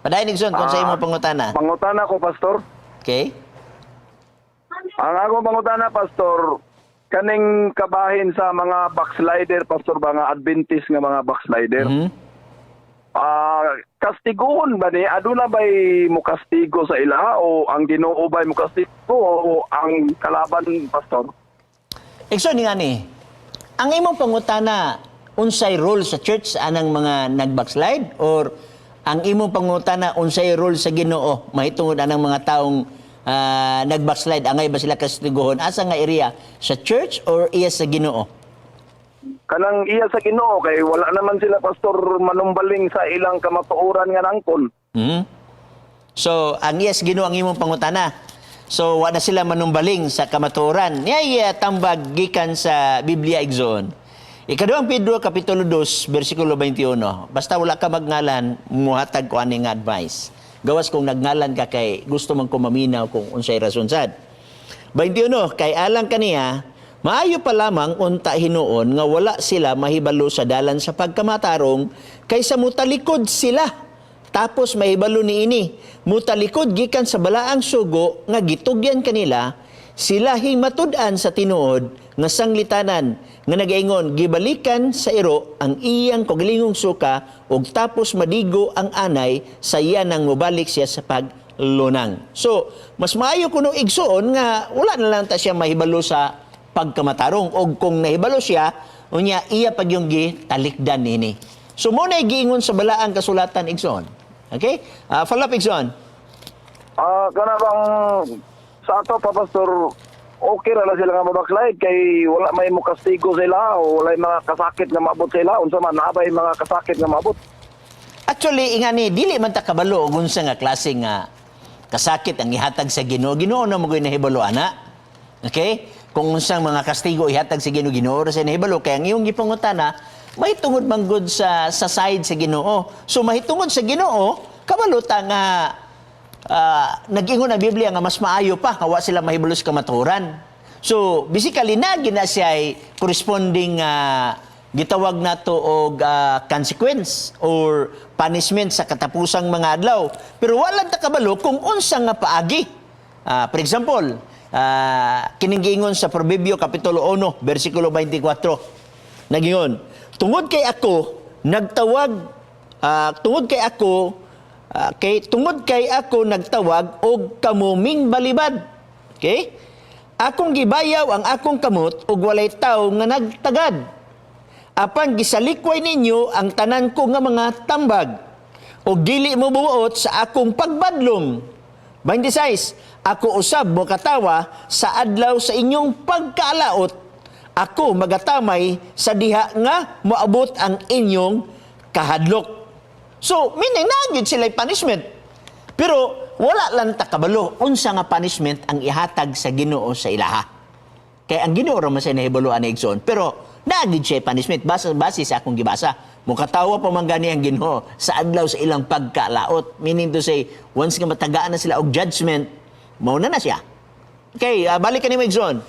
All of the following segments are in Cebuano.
Padayon, Igsoon, kung sa imong pangutana. Pangutana ko, Pastor. Okay? Ang akong pangutana, Pastor, kaning kabahin sa mga backslider, Pastor, ba nga Adventist nga mga backslider. Ah, kastiguhon ba ni? Aduna ba'y mukastigo sa ila o ang Ginoo ba'y mukastigo o ang kalaban, Pastor? Igsoon nga ni, ang imong pangutana, unsay role sa church anang mga nag-backslide or ang imong pangutana, unsay role sa Ginoo mahitungod anang mga taong nag-backslide, angay ba sila kastiguhon? Asa nga area, sa church or iya sa Ginoo? Kanang iya sa Ginoo kay wala naman sila, Pastor, manumbaling sa ilang kamatuoran nga nangkon. So, ang iya sa Ginoo ang imong pangutana. So, wa na sila manumbaling sa kamatuoran. Niya tambag gikan sa Biblia, igsoon. Ikaduhang Pedro kapitulo 2 bersikulo 21. Basta wala ka magngalan, muhatag ko ani nga advice. Gawas kung nagngalan ka kay gusto man ko maminaw kung unsay rason sad. 21, kay alang kaniya, maayo pa lamang unta hinuon nga wala sila mahibalo sa dalan sa pagkamatarong kaysa mutalikod sila. Tapos mahibalo niini, mutalikod gikan sa balaang sugo nga gitugyan kanila, sila himatud-an sa tinuod nga sanglitanan nga nagaingon, "Gibalikan sa iro ang iyang kaugalingong suka ug tapos madigo ang anay sa iya nang mobalik siya sa paglunang." So, mas maayo kuno, igsuon, nga wala na lang ta siya mahibalo sa pagkamatarong og kung nahibalo siya unya iya pag yung gitalikdan nini. So mo na giingon sa balaang kasulatan, igsoon. Okay? Follow up, igsoon. Ah, kana bang sa ato pa, Pastor, okay ra na sila nga mabackslide kay wala may mukastigo sila o wala mga kasakit nga maabot sila? Unsa man, naa bay mga kasakit nga maabot? Actually, ingani, dili man ta kabalo og unsa nga klase nga kasakit ang ihatag sa Ginoo. Ginoo na mo'y nahibalo ana. Okay? Kung unsang mga kastigo ihatag sa Ginoo, Ginoo ra sa nahibalo kay ang iyong gipangutana mahitungod man gud sa side sa Ginoo. So mahitungod sa Ginoo, kabalo ta nga nag-ingon ang Biblia nga mas maayo pa nga wa sila mahibalo sa kamatuoran. So basically na gina siya ay corresponding gitawag nato og consequence or punishment sa katapusang mga adlaw. Pero wala ta kabalo kung unsa nga paagi. For example, kining giingon sa Proverbio kapitulo 1 bersikulo 24. Nagingon, tungod kay ako nagtawag tungod kay ako kay tungod kay ako nagtawag og kamo mingbalibad. Okay? Akong gibayaw ang akong kamot ug walay tawo nga nagtagad. Apan gisalikway ninyo ang tanan ko nga mga tambag ug dili mo buot sa akong pagbadlong. 26. Ako usab mokatawa sa adlaw sa inyong pagkaalaot. Ako magatamay sa diha nga moabot ang inyong kahadlok. So, meaning naa gyud sila punishment. Pero wala lang ta kabalo unsa nga punishment ang ihatag sa Ginoo sa ilaha. Kay ang Ginoo ra man sa nahibalo ani, igsoon. Pero naa gyud siya punishment base base sa akong gibasa. Mukatawa pa man gani ang Ginoo sa adlaw sa ilang pagkalaot. Meaning to say, once nga matagaan na sila og judgment, mao na na siya. Okay, balik ka nimo, igsoon.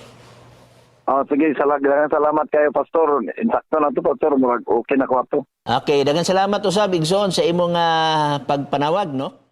Ah, sige, salamat kayo, Pastor. Insakto na to, Pastor. Murag okay na ko ato. Okay, daghang salamat usab, igsoon, sa imong pagpanawag, no?